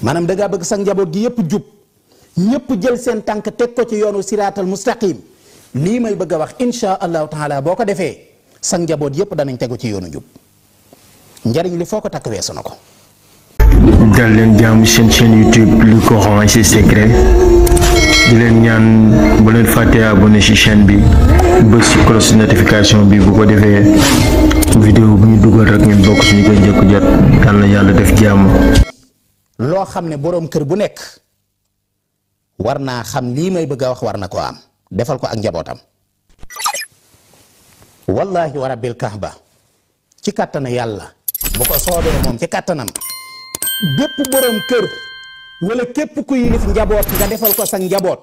maanaam da ngaa bëgg sa njaboot gi yépp jub ñépp jël seen tànk teg ko ci yoonu siraatal mustaqim lii may bëgg a wax insha allahu taala boo ko defee sa njaboot yépp danañ tegu ci yoonu jub njariñ li foo ko takk weesu na ko. dal leen jàmm seen chaîne YouTube Lu Coran et ses secrets di leen ñaan bu leen fàttee abonné ci chaîne bi bës ci cloche notification bi bu ko defee vidéo bu ñu dugal rek ngeen bokk ci ñu koy njëkk jot yal na yàlla def jàmm. loo xam ne boroom kër bu nekk war naa xam lii may bëgg a wax war na koo am defal ko ak njabootam. wallahi wa rabbil kahba ci kàttana yàlla bu ko soobee moom ci kàttanam bépp boroom kër wala képp ku yilif njaboot nga defal ko sa njaboot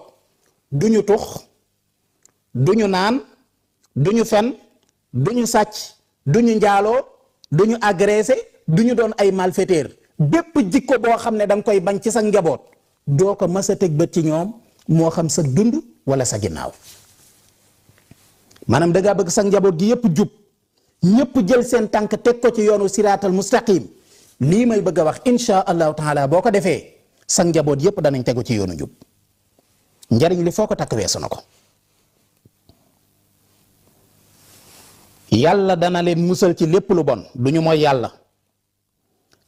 duñu tux duñu naan duñu fen duñu sàcc duñu njaaloo duñu agressé duñu doon ay malfaiteur bépp jikko boo xam ne danga koy bañ ci sa njaboot doo ko mës a teg bët ci ñoom moo xam sa dund wala sa ginnaaw maanaam dangaa bëgg sa njaboot gi yépp jub ñépp jël seen tànk teg ko ci yoonu siraatal mustaqim lii may bëgg a wax insha allahu taala boo ko defee sa njaboot yépp danañ tegu ci yoonu jub njariñ li foo ko takk weesu na ko. yàlla dana leen musal ci lépp lu bon duñu mooy yàlla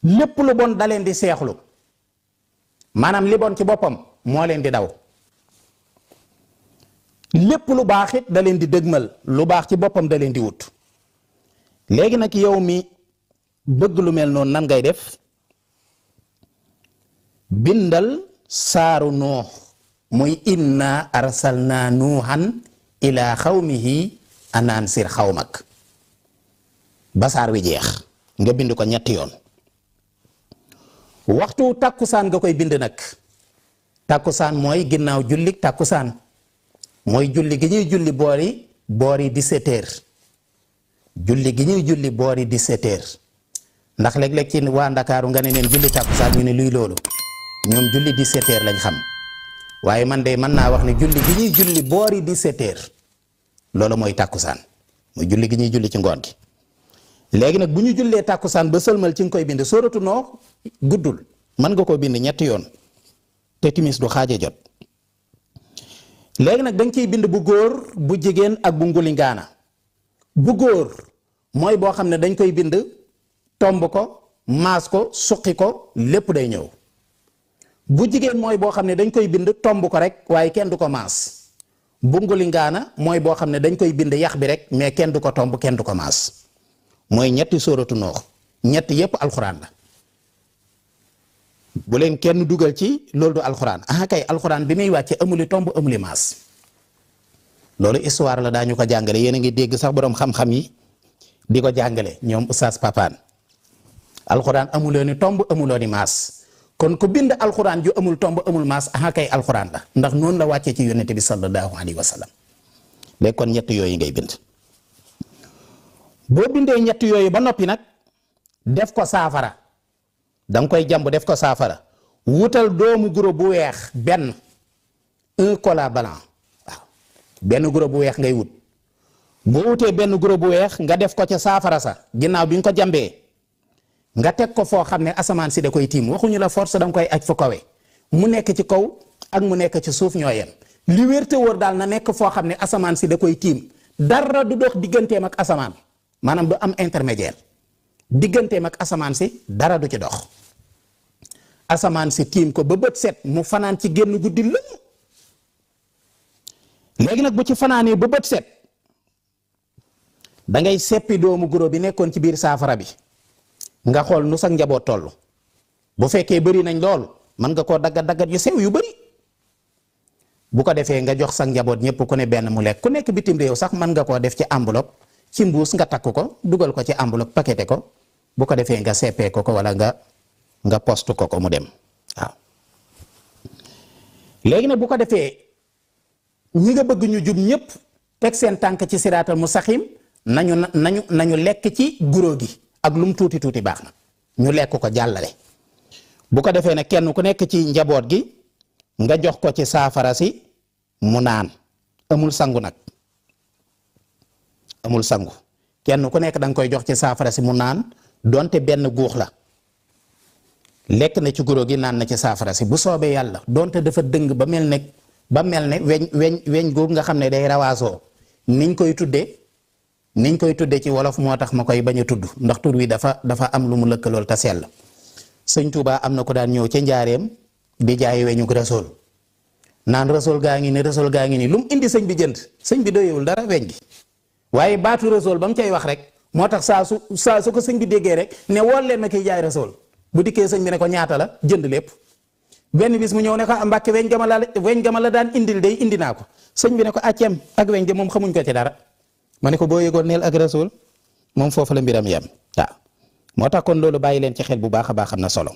lépp lu bon da leen di seexlu maanaam li bon ci boppam moo leen di daw lépp lu baax it da leen di dëgmal lu baax ci boppam da leen di wut. léegi nag yow mi bëgg lu mel noonu nan ngay def bindal saaru nuux muy inna arsalna nuuhan ila xawmihi an ansir xawmak ba saar wi jeex nga bind ko ñetti yoon. waxtu tàkkusaan nga koy bind nag tàkkusaan mooy ginnaaw julli tàkkusaan mooy julli gi ñuy julli boori 17 heures julli gi ñuy julli boori 17 heures ndax léeg-léeg ci waa Ndakaaru nga ne neen julli tàkkusaan ñu ne luy loolu ñoom julli 17 heures lañ xam waaye man de mën naa wax ne julli gi ñuy julli boori 17 heures loolu mooy tàkkusaan mooy julli gi ñuy julli ci ngoon gi. léegi nag bu ñu jullee tàkkusaan ba sëlmal ci nga koy bind sóoratu Noox guddul mën nga koo bind ñetti yoon te timis du xaaja jot. léegi nag danga ciy bind bu góor bu jigéen ak bu ngulingaana bu góor mooy boo xam ne dañ koy bind tomb ko maas ko suqi ko lépp day ñëw. bu jigéen mooy boo xam ne dañ koy bind tomb ko rek waaye kenn du ko maas. bu ngulingaana mooy boo xam ne dañ koy bind yax bi rek mais kenn du ko tomb kenn du ko maas. mooy ñetti sóoratu Noox ñetti yépp alxuraan la bu leen kenn dugal ci loolu du alxuraan ah kay alxuraan bi muy wàcce amuli tomb amuli maas loolu histoire la daañu ko jàngale yéen a ngi dégg sax boroom xam-xam yi di ko jàngale ñoom Oustaz Papaan alxuraan amuloo ni tomb amuloo ni maas kon ku bind alxuraan ju amul tomb amul maas ah kay alxuraan la ndax noonu la wàccee ci yonente bi sallallahu alayhi wa sallam léegi kon ñett yooyu ngay bind. boo bindee ñett yooyu ba noppi nag def ko saafara danga koy jàmb def ko saafara wutal doomu guro bu weex benn un cola blanc waaw benn guro bu weex ngay wut boo wutee benn guro bu weex nga def ko ca saafara sa ginnaaw bi nga ko jàmbee nga teg ko foo xam ne asamaan si da koy tiim waxuñu la force danga koy aj fu kawe mu nekk ci kaw ak mu nekk ci suuf ñoo yem li wér te wóor daal na nekk foo xam ne asamaan si da koy tiim dara du dox digganteem ak asamaan maanaam du am intermédiaire digganteem ak asamaan si dara du ci dox asamaan si tiim ko ba bët set mu fanaan ci génn guddi lëmm léegi nag bu ci fanaanee ba bët set dangay seppi doomu guro bi nekkoon ci biir saafara bi nga xool nu sa njaboot toll bu fekkee bëri nañ lool mën nga koo daggat yu sew yu bëri bu ko defee nga jox sa njaboot ñëpp ku ne benn mu lekk ku nekk bitim réew sax mën nga koo def ci enveloppe ci mbuus nga takk ko dugal ko ci enveloppe paqueté ko bu ko defee nga seppee ko wala nga poste ko mu dem waaw. léegi nag bu ko defee ñi nga bëgg ñu jub ñëpp teg seen tànk ci siraatal mustaqim nañu lekk ci guro gi ak lum tuuti tuuti baax na ñu lekk ko jàllale. bu ko defee nag kenn ku nekk ci njaboot gi nga jox ko ci saafara si mu naan amul sangu nag. amul sangu kenn ku nekk danga koy jox ci saafara si mu naan donte benn guux la lekk na ci guro gi naan na ci saafara si bu soobee yàlla donte dafa dëng ba mel ne weñ googu nga xam ne day rawaasoo niñ koy tudde ci wolof moo tax ma koy bañ a tudd ndax tur wi dafa am lu mu lëkkalool te sell sëñ Tuubaa am na ko daan ñëw ca njaareem di jaay weñu rasool naan rasool gaa ngi ni lu mu indi sëñ bi jënd sëñ bi doyewul dara weñ gi waaye baatu rasool ba mu cay wax rek moo tax saa su ko sëñ bi déggee rek ne wool leen ma koy jaay rasool bu dikkee sëñ bi ne ko ñaata la jënd lépp benn bis mu ñëw ne ko Mbàkke weñ gama la daan indil day indi naa ko sëñ bi ne ko acceem ak weñ ga moom xamuñ ko ci dara ma ne ko boo yëgoon neel ak rasool moom foofu la mbiram yem waaw moo tax kon loolu bàyyi leen ci xel bu baax a baax am na solo